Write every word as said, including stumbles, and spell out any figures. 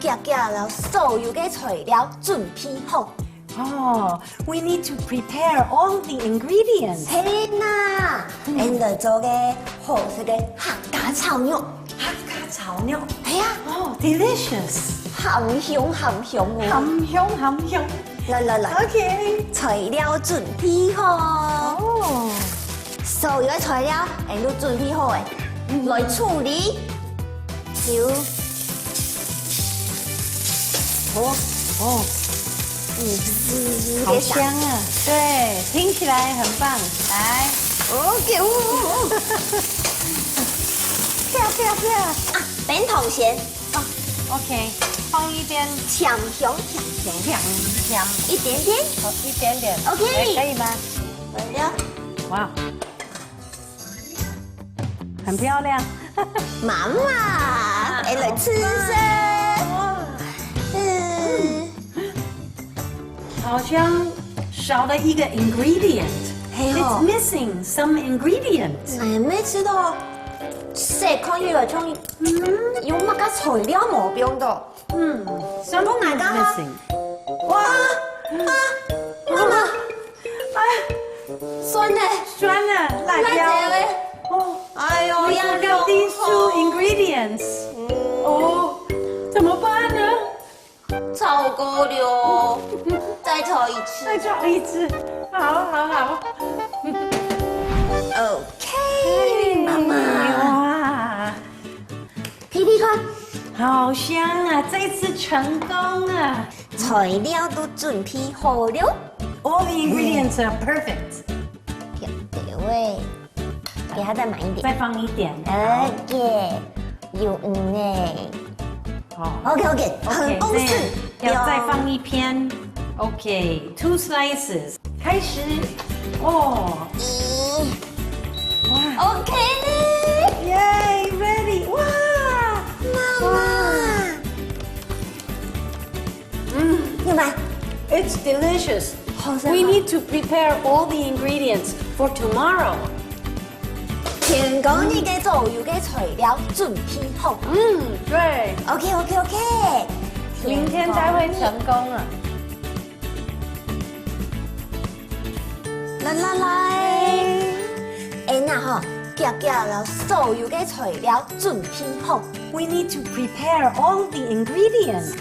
遽遽摎所有个材料準備好。哦，we need to prepare all the ingredients。係啦，嗯，𫣆來做个好食个客家炒肉。客家炒肉？係啊。哦，delicious。鹹香鹹香个。鹹香鹹香。來來來。OK。材料準備好。哦。所有个材料，𫣆都準備好个。嗯。來處理。 有。哦，哦，嗯，好香啊！對，聽起來很棒。來，OK，哦，哦，哦。啪，啪，啪。啊，冰糖先。哦，OK，放一點。強強，強強。強強。一點點。哦，一點點。OK。哎，可以嗎？可以了。哇。 很漂亮。媽媽，哎，來試食。哇。嗯。好像少了一個ingredient。係哦。It's missing some ingredient。哎，每次都細看起來像，嗯，有麼个材料無放到。 嗯，something is missing。哇，啊，媽媽，哎，酸呢，酸呢，辣椒。辣椒嘞。哦，哎喲，we forgot these two ingredients。哦，怎麼辦呢？糟糕了，再炒一次。再炒一次，好，好，好。OK，媽媽。哇。 試試看。好香啊，這次成功啊。材料都準備好了。All the ingredients are perfect。對，對，喂，給它再滿一點。再放一點。OK，有魚呢。哦。OK，OK，很豐盛。OK，這樣要再放一片。OK，two slices。 開始。哦。咦。哇。OK呢。Yay，ready！哇。媽媽。哇。嗯。有嗎？It's delicious。好食嗎？We need to prepare all the ingredients for tomorrow。天光日个所有个材料準備好。嗯，對。OK，OK，OK。明天才會成功啊。 來來來，𫣆啊吼，遽遽摎所有个材料準備好。We need to prepare all the ingredients。